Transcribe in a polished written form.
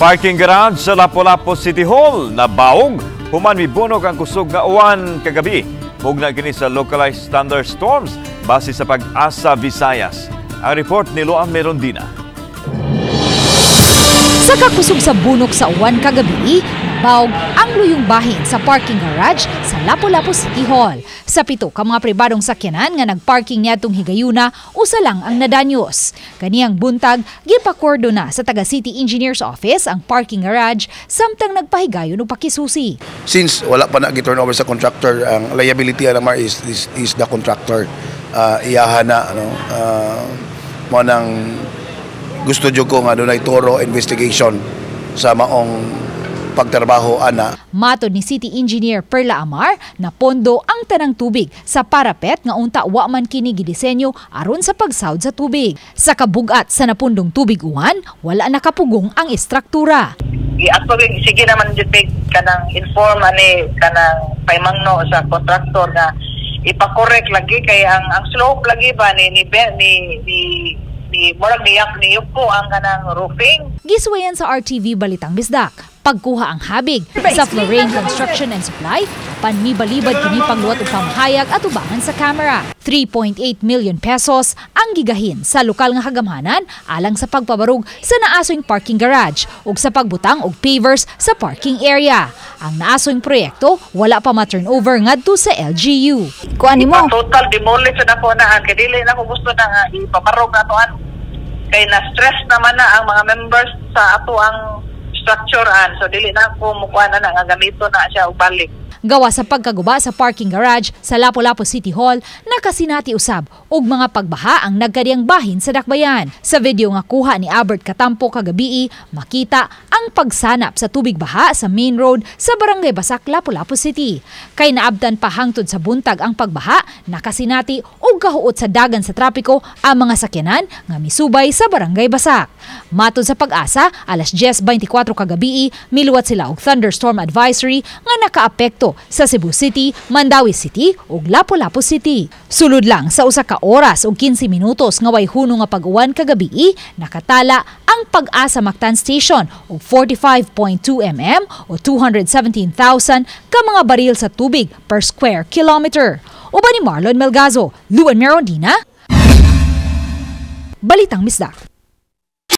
Parking garage sa Lapu-Lapu City Hall nabaog human mibunog ang kusog nga uwan kagabi. Mugna kini sa localized thunderstorms base sa Pag-asa Visayas. Ang report ni Loan Merondina. Sa kakusog sa bunok sa uwan kagabi, nabaog ang luyong bahin sa parking garage sa Lapu-Lapu City Hall. Sa 7 ka mga pribadong sakyanan nga nagparking niadtong higayuna, usa lang ang nadanyos. Kaniyang buntag, gipakordo na sa taga City Engineer's Office ang parking garage samtang nagpahigayon og pakisusi. Since wala pa na turn over sa contractor, ang liability alamar is the contractor. Iyaha na ano, mo nang gusto jud ko nga dunay thorough investigation sa maong pagtrabaho ana. Matod ni City Engineer Perla Amar, napondo ang tanang tubig sa parapet nga unta wa man kini gidisenyo aron sa pagsawd sa tubig. Sa kabugat sa napundong tubig uwan, wala nakapugong ang istruktura. I-actually sige naman jud mig kanang inform ani kanang paimangno sa contractor nga ipa-correct lagi kay ang slope lagi ba ni ni ni ni, ni murag niyak niyuko ang kanang roofing. Gisuwayan sa RTV Balitang Bisdak. Pagkuha ang habig sa Florane Construction and Supply, apan mibalibad kini pagluwat og pamahayag atubangan sa camera. 3.8 million pesos ang gigahin sa lokal nga kagamhanan alang sa pagpabarog sa naasoing parking garage ug sa pagbutang og pavers sa parking area. Ang naasoing proyekto wala pa ma-turnover ngadto sa LGU. Kuan nimo? Total demolish na ko na kay dili na ko gusto na nga ipabarog na to an kay na stress naman na ang mga members sa ato ang structure an, so dili na ako mukuha na nga gamito na siya og balik. Gawa sa pagkaguba sa parking garage sa Lapu-Lapu City Hall, nakasinati usab og mga pagbaha ang nagkadiyang bahin sa dakbayan. Sa video nga kuha ni Albert Katampo kagabii, makita ang pagsanap sa tubig baha sa main road sa Barangay Basak, Lapu-Lapu City. Kay naabtan pa hangtod sa buntag ang pagbaha, nakasinati og kahuot sa dagan sa trapiko ang mga sakyanan nga misubay sa Barangay Basak. Matod sa Pag-asa, alas 10:24 kagabii, miluwat sila og thunderstorm advisory nga nakaapekto sa Cebu City, Mandaue City ug Lapu-Lapu City. Sulod lang sa 1 ka oras ug 15 minutos nga way hunong nga pag-uwan kagabii, nakatala ang Pag-asa Mactan Station og 45.2 mm o 217,000 ka mga baril sa tubig per square kilometer. Uban ni Marlon Melgazo, Luan Merondina, Balitang Bisdak.